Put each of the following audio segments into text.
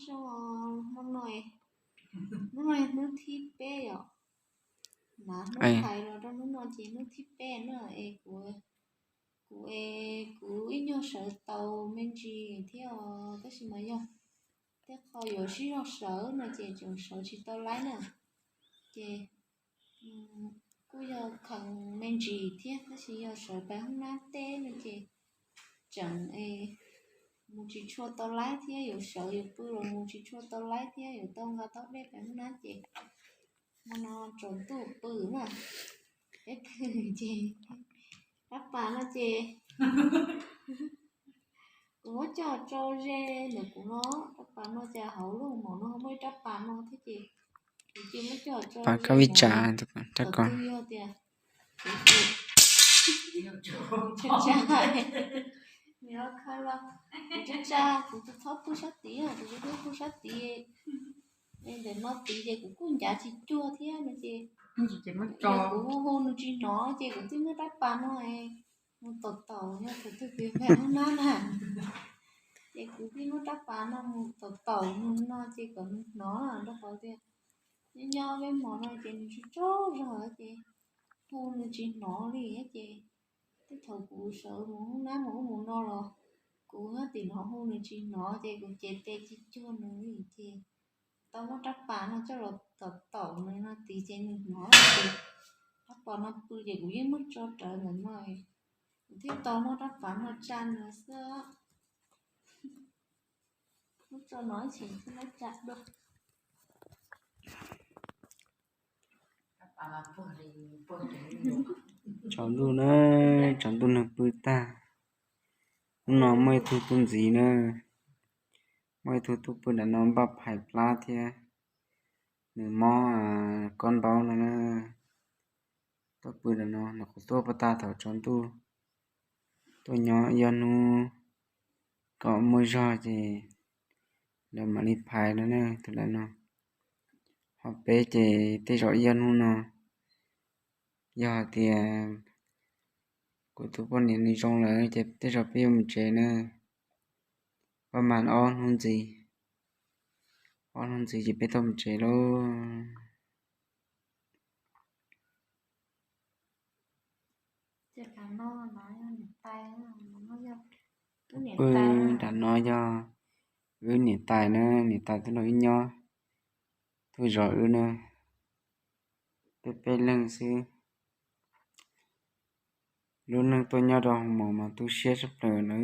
Zoo, hnub no, hnub no hnub thib peb yom. Mas hnub hais los rau hnub no ces hnub thib peb na es kuv, kuv es kuv ib nyuag sawv tau me ntsis thiab os, tab sis mas yog tej qho yuav sib zog sawv no ces tseem sawv tsis tau laib na. Ces kuj yog kheev me ntsis thiab, tab sis yog sawv pem hoob nab teb no ces tseem mus tsis tshua tau laib thiab, yuav sawv yuav pw los mus tsis tshua tau laib thiab, yuav tau nqa tau dej pem hoob nab ces hmo no tsaus ntuj pw na. Peb pw ces rab pas no ces kuv muab coj tso ze ntawm kuv no, rab pas no ces hauv lub mom no muaj ib rab pas no thiab ces kuv cia muab coj tso ze ntawd, yog tias kuv tsa, kuv tsa, kuv tsa, kuv txhob pw sab tid, kuv txhob pw sab tid. Ntawm no tid ces kuv kuj ncav tsis cuag thiab no ces kuv hu hu nws tsis hnov ces kuv thiaj muab rab pas no mus taum taum, yog thaum twg kuv pem hoob nab na, ces kuv thiaj muab rab pas no mus taum taum nws no ces kom nws hnov, rau qhov tias nyob nyob peb hmos no ces nws tsis tsaug zog ces hu nws tsis hnov li ces tej thaum kuv sawv mus hoob nab mus ub mus no los kuv nyob tim no hu nws tsis hnov ces kuv cev tes tsis cuag nws li ces tau muab rab pas no coj los taum taum nws no tid ces nws hnov ces rab pas no pw ces kuv yeej muab tso rawv ntawm no, kuv thiaj tau muab rab pas no tsa nws xwb. Muab tso no ib chim thiaj muab tsa dua. Tsaus ntuj na, tsaus ntuj nws pw tag. Hnub no muaj ib tug tuaj ntxiv na, muaj ib tug tuaj pw nram no npaj phais plab thiab, nws mob kob ntaub no na. Tuaj pw nram no, nws qhuav tuaj puag ta thaum tsaus ntuj, tuaj nyob ib ob hnub kom muaj zog ces lawv mam li phais no na, tus ntawm no. Ho peb ces tej zaum ib ob hnub no, yog hais tias kuv tus poj niam nws zoo lawm ces tej zaum peb yuav mus tsev na. Paj mas ob hnub ntxiv, ob hnub ntxiv ces peb tau mus tsev lauj. Pw nram no yog wb niam tais na, niam tais tuaj nrog wb nyob, tuaj zov wb na, peb peb leeg xwb. Lub neej tuaj nyob rau hoo maum mas tu siab tshaj plaws lawm,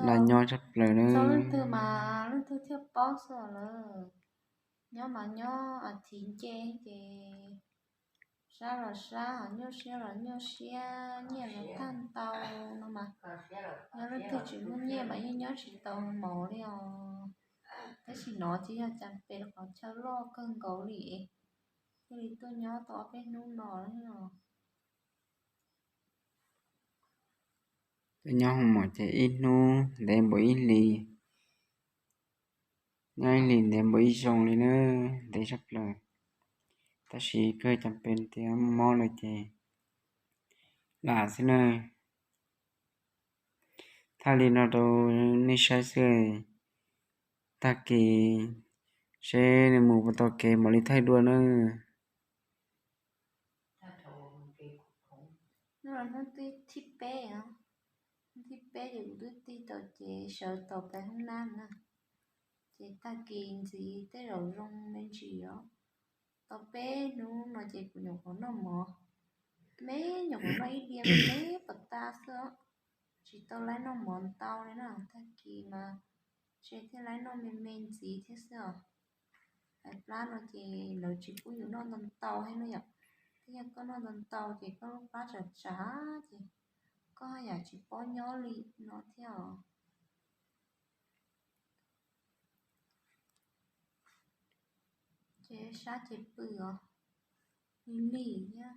laj nyob tshaj plaws na. Leej twg mas leej twg thiaj paub xwb lawm. Nyob mas nyob a thiv nce ces sab los sab, nyuaj siab los nyuaj siab, nyiaj los tag ntau no mas, nyob leej twg tsis muaj nyiaj mas yeej nyob tsis tau hoo maum li os. Tab sis no ces yog cas pem qhov chaw loj kawg nkaus li, thiaj li tuaj nyob tau ob peb hnub no os. Tuaj nyob hoo maum ces ib hnub ntev npaum ib hlis, nyob ib hlis ntev npaum ib xyoos li na, ntev tshaj plaws. Tab sis kawg cas pem tias mob lawm ces lam xwb na. Thaij li no rau nej saib xwb, tag kis seb nws mus puas tau kev mam li thaij dua na. Hnub no hnub thib peb, hnub thib peb ces kuv twb tig tau ces sawv tau pem hoob nab na. Ces tag kis ntxiv tej zaum zoo me ntsis os. Tau peb hnub no ces kuv nyuam qhuav noj mov, me nyuam qhuav noj ib diav me me pas tas xwb, tsis tau laib noj mov ntau li na. Tag kis mas ntshe thiaj laib noj me me ntxiv thiab xwb os. Hais plab no ces lawv tsis pub yus noj ntau ntau thiab no yom. Thiab yog koj noj ntau ntau ces koj lub plab tsam tsam ces koj yam tsis paub nyob li no thiab os. Ces sab ces pw os, lig lig thiab.